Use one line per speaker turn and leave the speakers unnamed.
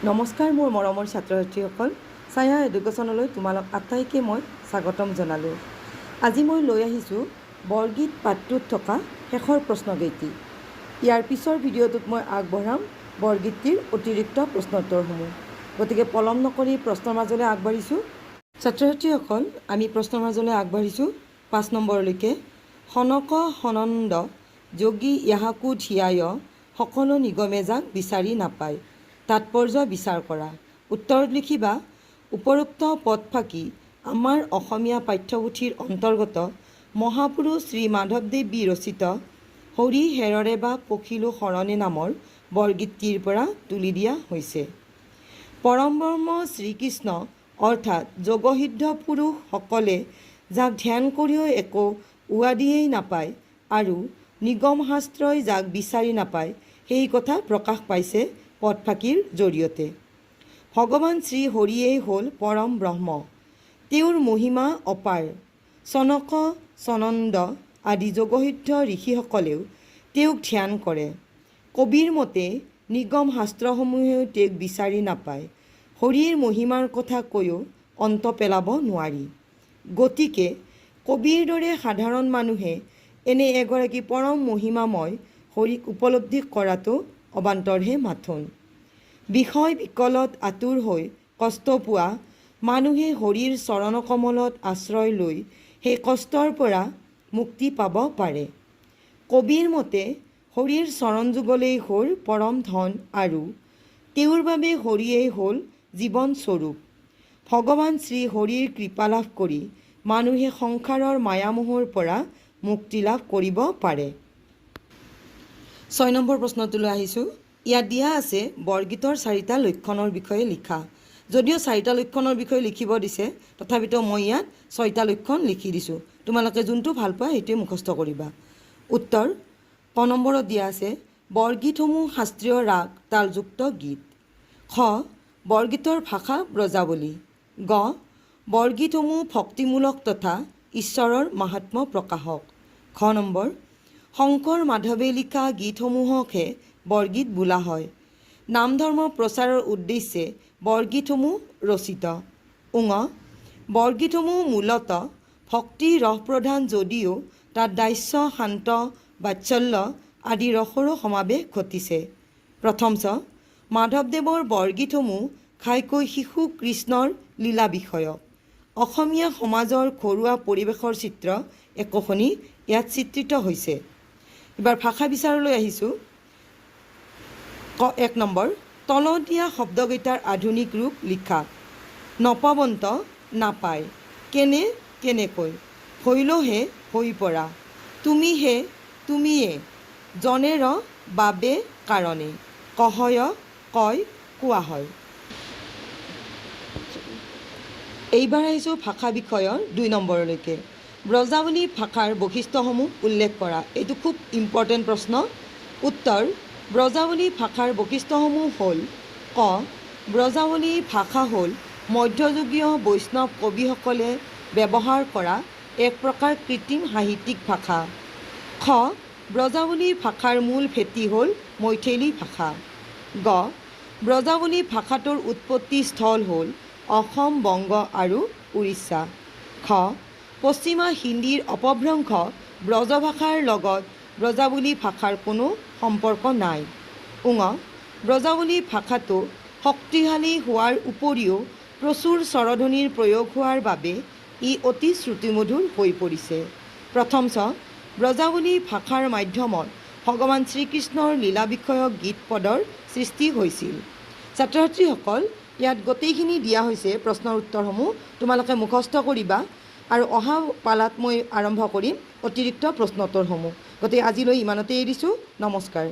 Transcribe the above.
নমস্কাৰ মোৰ মৰমৰ ছাত্ৰ ছাত্ৰীসকল, ছায়া এডুকেশ্যনলৈ তোমালোক আটাইকে মই স্বাগতম জনালোঁ। আজি মই লৈ আহিছোঁ বৰগীত পাঠটোত থকা শেষৰ প্ৰশ্নকেইটি। ইয়াৰ পিছৰ ভিডিঅ'টোত মই আগবঢ়াম বৰগীতটিৰ অতিৰিক্ত প্ৰশ্নোত্তৰসমূহ। গতিকে পলম নকৰি প্ৰশ্নৰ মাজলৈ আগবাঢ়িছোঁ। ছাত্ৰ ছাত্ৰীসকল, আমি প্ৰশ্নৰ মাজলৈ আগবাঢ়িছোঁ 5 নম্বৰলৈকে। সনক সনন্দ যোগী ইয়াহাকো ধিয়ায় সকলো নিগমে যাক বিচাৰি নাপায়, তাৎপৰ্য বিচাৰ কৰা। উত্তৰত লিখিবা, উপৰোক্ত পদফাকি আমাৰ অসমীয়া পাঠ্যপুথিৰ অন্তৰ্গত মহাপুৰুষ শ্ৰী মাধৱদেৱ বিৰচিত হৰি হেৰৰে বা পখিলো শৰণে নামৰ বৰগীতটিৰ পৰা তুলি দিয়া হৈছে। পৰমব্ৰহ্ম শ্ৰীকৃষ্ণ অৰ্থাৎ যোগসিদ্ধ পুৰুষসকলে যাক ধ্যান কৰিও একো উৱাদিহেই নাপায় আৰু নিগম শাস্ত্ৰই যাক বিচাৰি নাপায়, সেই কথা প্ৰকাশ পাইছে পদফাকিৰ জৰিয়তে। ভগৱান শ্ৰী হৰিয়েই হ'ল পৰম ব্ৰহ্ম, তেওঁৰ মহিমা অপাৰ। চনক সনন্দ আদি যোগসিদ্ধ ঋষিসকলেও তেওঁক ধ্যান কৰে। কবিৰ মতে নিগম শাস্ত্ৰসমূহেও তেওঁক বিচাৰি নাপায়। হৰিৰ মহিমাৰ কথা কৈও অন্ত পেলাব নোৱাৰি। গতিকে কবিৰ দৰে সাধাৰণ মানুহে এনে এগৰাকী পৰম মহিমাময় হৰিক উপলব্ধি কৰাটো অবান্তৰহে মাথোন। বিষয় বিকলত আতুৰ হৈ কষ্ট পোৱা মানুহে হৰিৰ চৰণকমলত আশ্ৰয় লৈ সেই কষ্টৰ পৰা মুক্তি পাব পাৰে। কবিৰ মতে হৰিৰ চৰণযুগলেই হ'ল পৰম ধন আৰু তেওঁৰ বাবে হৰিয়েই হ'ল জীৱন স্বৰূপ। ভগৱান শ্ৰী হৰিৰ কৃপা লাভ কৰি মানুহে সংসাৰৰ মায়ামোহৰ পৰা মুক্তি লাভ কৰিব পাৰে। 6 নম্বৰ প্ৰশ্নটোলৈ আহিছোঁ। ইয়াত দিয়া আছে, বৰগীতৰ চাৰিটা লক্ষণৰ বিষয়ে লিখা। যদিও চাৰিটা লক্ষণৰ বিষয়ে লিখিব দিছে, তথাপিতো মই ইয়াত ছয়টা লক্ষণ লিখি দিছোঁ। তোমালোকে যোনটো ভাল পোৱা, সেইটোৱে মুখস্থ কৰিবা। উত্তৰ ক নম্বৰত দিয়া আছে, বৰগীতসমূহ শাস্ত্ৰীয় ৰাগ তালযুক্ত গীত। খ, বৰগীতৰ ভাষা ব্ৰজাৱলী। গ, বৰগীতসমূহ ভক্তিমূলক তথা ঈশ্বৰৰ মাহাত্ম্য প্ৰকাশক। ঘ নম্বৰ, শংকৰ মাধৱে লিখা গীতসমূহকহে বৰগীত বোলা হয়। নামধৰ্ম প্ৰচাৰৰ উদ্দেশ্যে বৰগীতসমূহ ৰচিত। ঙ, বৰগীতসমূহ মূলতঃ ভক্তি ৰস প্ৰধান যদিও তাত দাস্য, শান্ত, বাৎসল্য আদি ৰসৰো সমাৱেশ ঘটিছে। প্ৰথম চ, মাধৱদেৱৰ বৰগীতসমূহ ঘাইকৈ শিশু কৃষ্ণৰ লীলা বিষয়ক। অসমীয়া সমাজৰ ঘৰুৱা পৰিৱেশৰ চিত্ৰ একোখনি ইয়াত চিত্ৰিত হৈছে। এইবাৰ ভাষা বিচাৰলৈ আহিছোঁ। ক, 1 নম্বৰ, তলত দিয়া শব্দকেইটাৰ আধুনিক ৰূপ লিখা। নপাৱন্ত, নাপায়। কেনে, কেনেকৈ। ভৈলহে, হৈ পৰা। তুমিহে, তুমিয়ে। জনেৰ, বাবে, কাৰণে। কহয়, কয়, কোৱা হয়। এইবাৰ আহিছোঁ ভাষা বিষয়ৰ 2 নম্বৰলৈকে। ব্ৰজাৱলী ভাষাৰ বৈশিষ্ট্যসমূহ উল্লেখ কৰা। এইটো খুব ইম্পৰ্টেণ্ট প্ৰশ্ন। উত্তৰ, ব্ৰজাৱলী ভাষাৰ বৈশিষ্ট্যসমূহ হ'ল, ক, ব্ৰজাৱলী ভাষা হ'ল মধ্যযুগীয় বৈষ্ণৱ কবিসকলে ব্যৱহাৰ কৰা এক প্ৰকাৰ কৃত্ৰিম সাহিত্যিক ভাষা। খ, ব্ৰজাৱলী ভাষাৰ মূল ভেটি হ'ল মৈথিলী ভাষা। গ, ব্ৰজাৱলী ভাষাটোৰ উৎপত্তি স্থল হ'ল অসম, বংগ আৰু উৰিষ্যা। খ, পশ্চিমা হিন্দীৰ অপভ্ৰংশ ব্ৰজভাষাৰ লগত ব্ৰজাৱলী ভাষাৰ কোনো সম্পৰ্ক নাই। ঙ, ব্ৰজাৱলী ভাষাটো শক্তিশালী হোৱাৰ উপৰিও প্ৰচুৰ স্বৰধ্বনিৰ প্ৰয়োগ হোৱাৰ বাবে ই অতি শ্ৰুতিমধুৰ হৈ পৰিছে। প্ৰথম চ, ব্ৰজাৱলী ভাষাৰ মাধ্যমত ভগৱান শ্ৰীকৃষ্ণৰ লীলা বিষয়ক গীত পদৰ সৃষ্টি হৈছিল। ছাত্ৰ ছাত্ৰীসকল, ইয়াত গোটেইখিনি দিয়া হৈছে। প্ৰশ্নৰ উত্তৰসমূহ তোমালোকে মুখস্থ কৰিবা আৰু অহা পালাত মই আৰম্ভ কৰিম অতিৰিক্ত প্ৰশ্নোত্তৰসমূহ। গতিকে আজিলৈ ইমানতে এৰিছোঁ। নমস্কাৰ।